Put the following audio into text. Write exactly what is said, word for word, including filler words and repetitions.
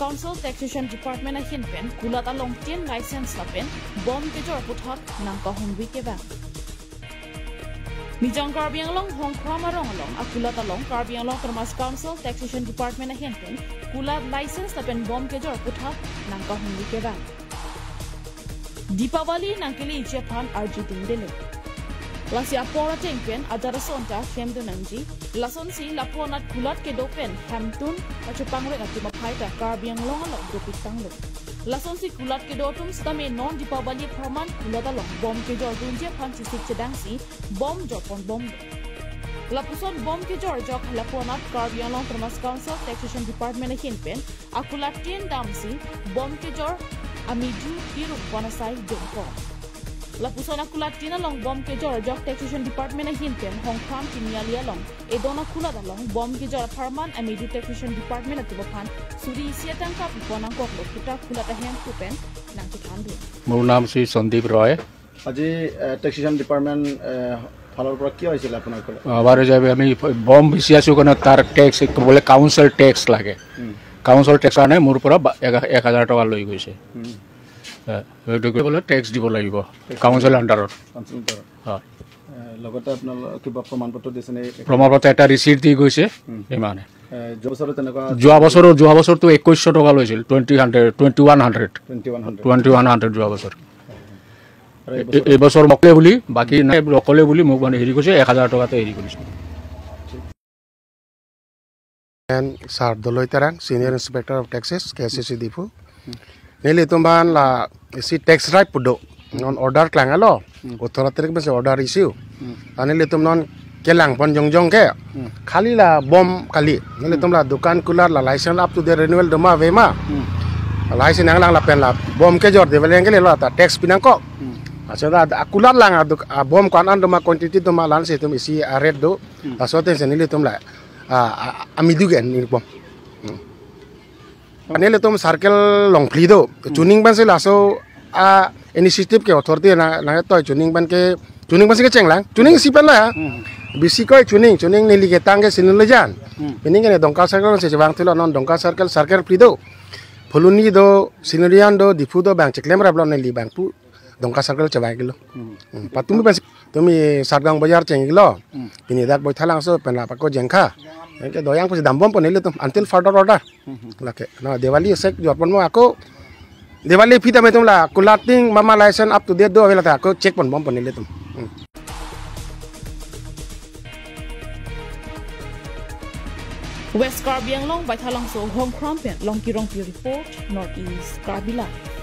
Council Taxation Department ahin pen kulat along tin license lapen bom kejor aputhak nangkahumri kevang. Mijang Karbi Anglong Hongkram arong along akulat along Karbi Anglong Autonomous Council Taxation Department ahin pen kulat license lapen bom kejor aputhak nangkahumri kevang. Deepavali nangkeleji aphan arjudundelo. Lasi apor ateng pen ajat ason ta klemdun nangji. Lasonsi lapu anat kulat kedo pen hemtun kachopangreng atum aphai ta Karbi Anglong along dopik tanglo. Lasonsi kulat kedo atum sitame non Deepavali apharman kulat along bom kejordunji aphan chesik chedangsi bom jorpon bomlo. Lapuson bom kejor ajok lapu anat Karbi Anglong Autonomous Council Taxation Department ahin pen akulat tin damsi bom kejor amidu tiruk bonasai dongpo. Lapuson akulat tin along bom kejor ajok Taxation Department ahin pen Hongkram Tiniali along edon akulat along bom kejor apharman amidu Taxation Department atum aphan suri isi atangka pipon nangkoklo puta kulat ahemtu pen nangchethandun. মোৰ নাম শ্ৰী সন্দীপ ৰয়। আজি এ, taxation department এ, ফালৰ পৰা কিয় আহিছিলে আপোনালোকৰ? আমাৰ যে আমি বম বিচি আছো কাৰণে তাৰ টেক্স বোলে কাউন্সিল টেক্স লাগে। কাউন্সিল টেক্স কাৰণে মোৰ পৰা বা- এঘা- এক হাজাৰ টকা লৈ গৈছে। এ, এইটো বোলে টেক্স দিব লাগিব কাউন্সিল আণ্ডাৰত। কাউন্সিল আণ্ডাৰত। হয়। এ, লগতে আপোনালোকৰ কিবা প্ৰমাণ পত্ৰ দিছে নে? প্ৰমাণ পত্ৰ এটা ৰিচিট দি গৈছে। ইমানে। এ, যোৱা বছৰো তেনেকুৱা যোৱা বছৰো যোৱা বছৰতো একৈশশ টকা লৈছিল। Twenty hundred twenty one hundred twenty one hundred twenty one hundred যোৱা বছৰ। আৰু এই এই- বছৰ এইবছৰ নকলে বুলি বাকী নাই বুলি অকলে বুলি মোক মানে হেৰি কৰিছে। এক হাজাৰ টকাতে হেৰি কৰিছে। And Sir Doloi Terang, Senior Inspector of Taxes, K S A C Diphu. Nelitum aphan la isi tax drive pu do. Non order klanglo. Authority pen si order issue. Ani nelitum non kelang pon jongjong ke. Khali la bom kali. Nelitum la dukan kulat la license up to date renewal doma avema. License nanglang lapen la bom kejor Deepavali ke lelo ta tax pi nangkok. Asal la kulat lang aduk a bom ko-an an doma quantity doma la-ansi itum isi a rate do. Laso atengsi nelitum la a, a, amidu ke neli bom. Nelitum circle along phli do. Chuning pensi laso a initiative ke authority na na toi chuning pen ke chuning pensi kecheng lang. Chuning isi pen la ya. Bisi koi chuning chuning neli ketang ke Sinulajan. Pining ke ne Dongka circle si chevang thulo non Dongka circle circle phli do. Phuloni do, Sinulajan do, Diphu do bang cheklem raplo neli bang pu Dongka circle chevang kilo. Patumi pensi tumi Satgaon Bazar cheng kilo. Pini dak Boithalangso pen la pako jengkha. Ke doyang pensi dam bom pon nelitum until further order. Lake na Deepavali sek jorpon mo ako Deepavali aphi tame itum la kulat tin mama license up to date do avela ta ako check pon bom pon nelitum. West Karbi Anglong, Baithalangso, Hongkram pen Longki Rongpi report, North East Karbi Live.